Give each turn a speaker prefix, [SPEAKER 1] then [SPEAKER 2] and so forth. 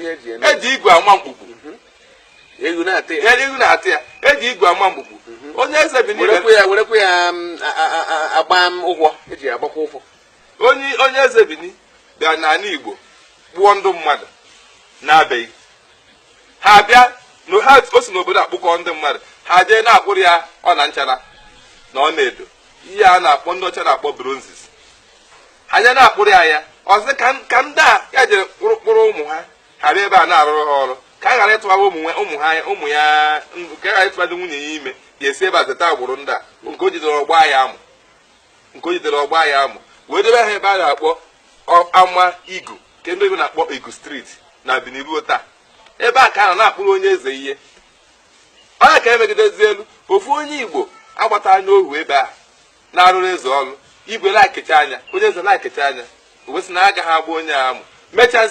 [SPEAKER 1] Ihe eji eme.
[SPEAKER 2] Eji igwe ama mkpukpu.
[SPEAKER 1] Ewu na-ata ya.
[SPEAKER 2] Ewu na-ata ya. Eji igwe ama mkpukpu. Onye eze Benin
[SPEAKER 1] Werekwa ya, werekwa ya agba m ụgwọ eji agbakwa ụgwọ.
[SPEAKER 2] Onye eze Benin bịara n'ala Igbo kpụọ ndụ mmadụ na-abịaghị. Ha bịa ha o si n'obodo akpụkọ ndị mmadụ, ha jee na-akpụrụ ya ọna nchara na ọ na-edo ihe a na-akpọ, ndị ọcha na-akpọ bronzes. Ha jee na-akpụrụ ya ya ọzọ ka ndị a ya jere kpụrụ kpụrụ ụmụ ha, ha bịa ebe a na-arụrụ ha ọrụ, ka a ghara ịtụwa ụmụ ha, ụmụ ya, ka a ghara ịtụwadị nwunye ya ime, ya esi ebe a zeta agbụrụ ndị a nke o jidere ọgba ya amụ, nke o jidere ọgba ya amụ, wee debe ha ebe a na-akpọ ama Igu, nke ndị Igbo na-akpọ Igu Street na Benin ruo taa. Ebe a ka a na-akpụrụ onye eze ihe. Onye ka emegidezi elu ofu onye Igbo agbata anya ohu ebe a na-arụrụ eze ọrụ, igwe na-ekecha anya, onye eze na-ekecha anya, o wesị na agaghị agba onye a amụ mechazie.